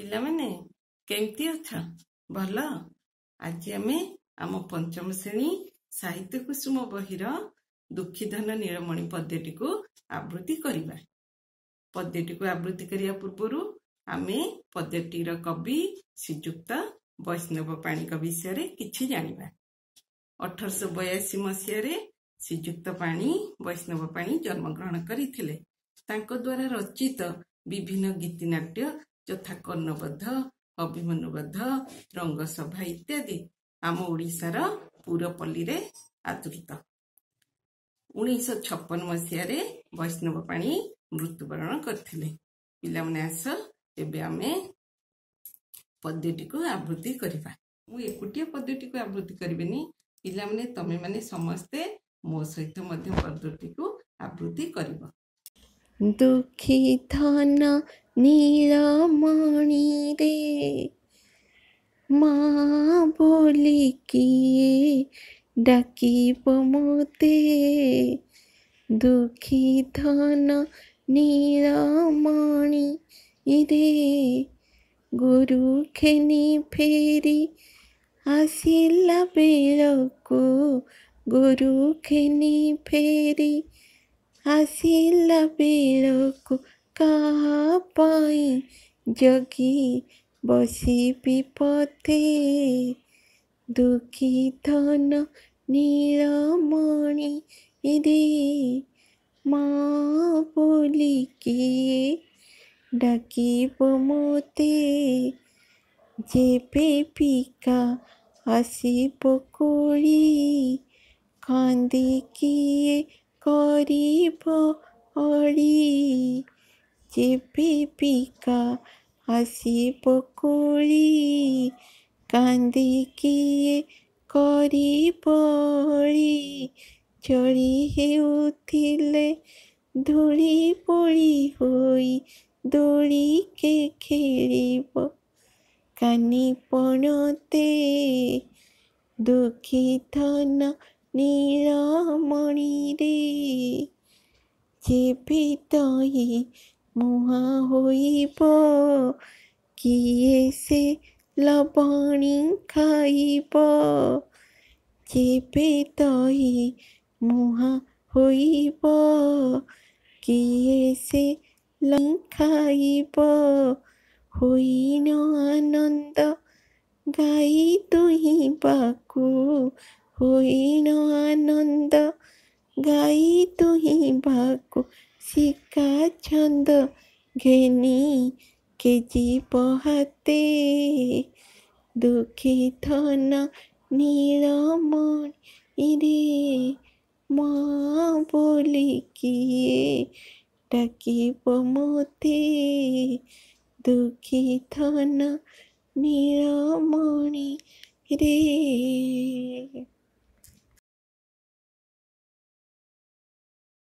ପିଲାମାନେ କେମିତି ଅଛ? ଭଲ? ଆଜି ଆମେ ଆମ ପଞ୍ଚମ ଶ୍ରେଣୀ ସାହିତ୍ୟ କୁସୁମ ବହିର ଦୁଃଖୀଧନ ନୀଳମଣି ପଦ୍ୟଟିକୁ ଆବୃତ୍ତି କରିବା। ପଦ୍ୟଟିକୁ ଆବୃତ୍ତି କରିବା ପୂର୍ବରୁ ଆମେ ପଦ୍ୟଟିର କବି ଶ୍ରୀଯୁକ୍ତ ବୈଷ୍ଣବ ପାଣିଙ୍କ ବିଷୟରେ କିଛି ଜାଣିବା। 1882 ମସିହାରେ ଶ୍ରୀଯୁକ୍ତ ପାଣି, ବୈଷ୍ଣବ ପାଣି ଜନ୍ମଗ୍ରହଣ କରିଥିଲେ। ତାଙ୍କ ଦ୍ୱାରା ରଚିତ ବିଭିନ୍ନ ଗୀତିନାଟ୍ୟ ଯଥା କର୍ଣ୍ଣବଦ୍ଧ, ଅଭିମନ୍ୟୁବଦ୍ଧ, ରଙ୍ଗସଭା ଇତ୍ୟାଦି ଆମ ଓଡ଼ିଶାର ପୁରପଲ୍ଲୀରେ ଆଦୃତ। 1956 ମସିହାରେ ବୈଷ୍ଣବ ପାଣି ମୃତ୍ୟୁବରଣ କରିଥିଲେ। ପିଲାମାନେ ଆସ, ଏବେ ଆମେ ପଦ୍ୟଟିକୁ ଆବୃତ୍ତି କରିବା। ମୁଁ ଏକୁଟିଆ ପଦ୍ୟଟିକୁ ଆବୃତ୍ତି କରିବିନି ପିଲାମାନେ, ତମେମାନେ ସମସ୍ତେ ମୋ ସହିତ ମଧ୍ୟ ପଦ୍ୟଟିକୁ ଆବୃତ୍ତି କରିବ। ଦୁଃଖୀ ଧନ ନୀଳମଣିରେ, ମା ବୋଲି କିଏ ଡାକିବ ମୋତେ? ଦୁଃଖୀ ଧନ ନୀଳମଣି ରେ, ଗୁରୁ ଖେନି ଫେରି ଆସିଲା ବେଳକୁ, ଗୁରୁ ଖେନି ଫେରି ଆସିଲା ବେଳକୁ, କାହା ପାଇଁ ଜଗି ବସିବି ପଥେ? ଦୁଃଖୀ ଧନ ନୀଳମଣି ରେ, ମା ବୋଲି କିଏ ଡାକିବ ମୋତେ? ଯେବେ ପିକା ଆସିବ କୋଳି, କାନ୍ଦି କିଏ କରିବ ଅଳି? ଯେବେ ପିକା ଆସିବ କୋଳି, କାନ୍ଦି କିଏ କରିବ ଅଳି? ଚଳି ହେଉଥିଲେ ଧୂଳି ବୋଳି ହୋଇ, ଦୋଳି କେ ଖେଳିବ କାନି ପଣତେ? ଦୁଃଖୀ ଧନ ନୀଳମଣିରେ, ଯେବେ ଦହି ମୁହାଁ ହୋଇବ, କିଏ ସେ ଲବଣୀ ଖାଇବ? ଯେବେ ଦହି ମୁହାଁ ହୋଇବ, କିଏ ସେ ଖାଇବ? ହୋଇଣ ଆନନ୍ଦ ଗାଈ ଦୁହିଁବାକୁ, ହୋଇଣ ଆନନ୍ଦ ଗାଈ ଦୁହିଁବାକୁ, ଶିକା ଛନ୍ଦ ଘେନି କେ ଯିବ ହାତେ? ଦୁଃଖୀ ଧନ ନୀଳମଣିରେ, ମା ବୋଲି କିଏ ଡାକିବ ମୋତେ? ଦୁଃଖୀ ଧନ ନୀଳମଣି ରେ।